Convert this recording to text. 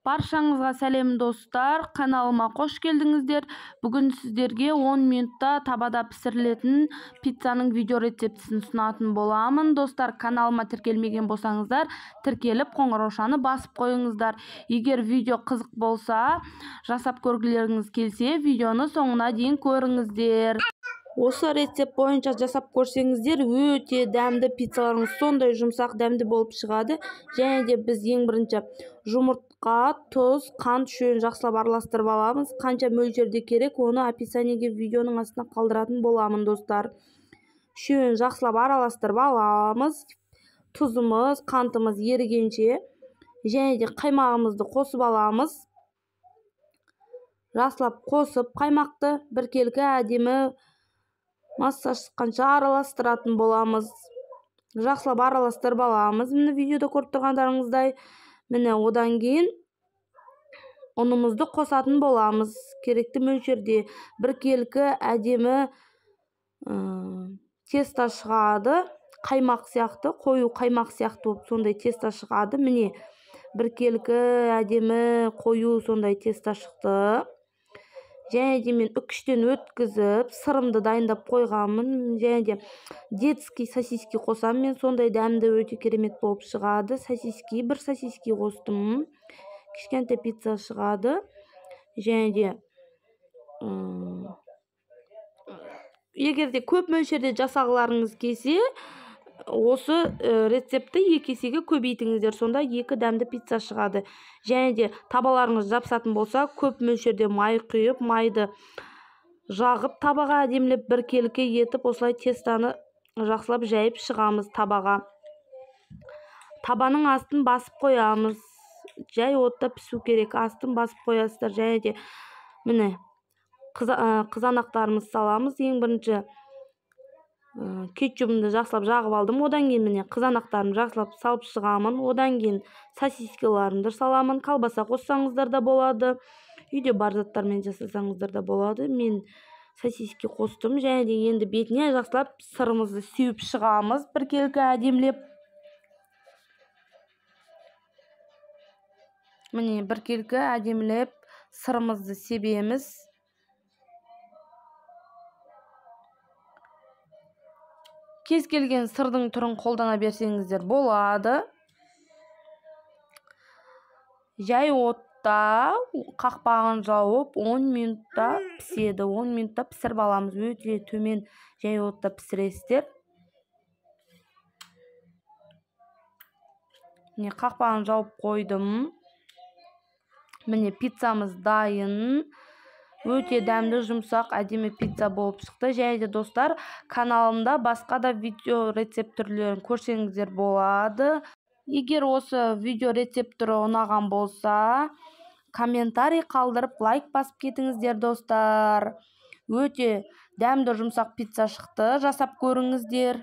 Баршаңызға сәлем достар, каналыма қош келдіңіздер. Бүгін сіздерге 10 минутта табада пісірілетін пиццаның видео рецептісін ұсынатын боламын. Достар, каналыма тіркелмеген болсаңыздар, тіркеліп қоңыраушаны басып қойыңыздар. Егер видео қызық болса, жасап көргілеріңіз келсе, видеоны соңына дейін көріңіздер. Осы рецепт бойынша жасап көрсеңіздер, өте дәмді пиццаларыңыз сондай жұмсақ дәмді болып шығады. Және де біз ең бірінші жұмыртқа, тұз, қант үшеуін жақсылап араластырып аламыз. Қанша мөлшерде керек, оны описаниеге видеоның астына қалдыратын боламын, достар. Үшеуін жақсылап араластырып аламыз. Тұзымыз, қантымыз ерігенше. Және де қаймағымызды қосып аламыз. Жақсылап қосып қаймақты біркелкі әдемі масса шыққанша араластыратын боламыз. Жақсылап араластырып аламыз. Міне видеода көріп тұрғандарыңыздай. Міне одан кейін ұнымызды қосатын боламыз. Керекті мөлшерде біркелкі әдемі тесто шығады. Қаймақ сияқты, қою қаймақ сияқты болып сондай тесто шығады. Міне біркелкі әдемі қою сондай тесто шықты. Және де мен үкіштен өткізіп, сырымды дайындап қойғанмын. Және де детский сосиски қосамын мен, сондай дәмді өте керемет болып шығады. Сосиски, бір сосиски қостым. Кішкентай пицца шығады. Және де егер де көп мөлшерде жасағыларыңыз келсе, осы рецептті екі есеге көбейтіңіздер, сонда екі дәмді пицца шығады. Және де табаларыңыз жабысатын болса, көп мөлшерде май құйып, майды жағып табаға әдемілеп біркелкі етіп, осылай тестаны жақсылап жайып шығамыз табаға. Табаның астын басып қоямыз. Жай отта пісу керек, астын басып қоясыздар. Және де міне қызанақтарымызды саламыз. Ең бірінші кетчупымды жақсылап жағып алдым. Одан кейін міне қызанақтарымды жақсылап салып шығамын. Одан кейін сосискаларымды саламын. Колбаса қоссаңыздар да болады. Үйде бар заттармен жасасаңыздар да болады. Мен сосиски қостым. Және де енді бетіне жақсылап сырымызды сеуіп шығамыз біркелкі әдемілеп. Міне біркелкі әдемілеп сырымызды себеміз. Кез келген сырдың түрін қолдана берсеңіздер болады. Жай отта қақпағын жауып 10 минутта піседі. 10 минутта пісіріп аламыз. Өте төмен жай отта пісіресіздер. Міне қақпағын жауып қойдым. Міне пиццамыз дайын. Өте дәмді, жұмсақ, әдемі пицца болып шықты. Және де достар, каналымда басқа да видео рецепт түрлерін көрсеңіздер болады. Егер осы видео рецепт түрі ұнаған болса, комментарий қалдырып, лайк басып кетіңіздер, достар. Өте дәмді, жұмсақ пицца шықты. Жасап көріңіздер.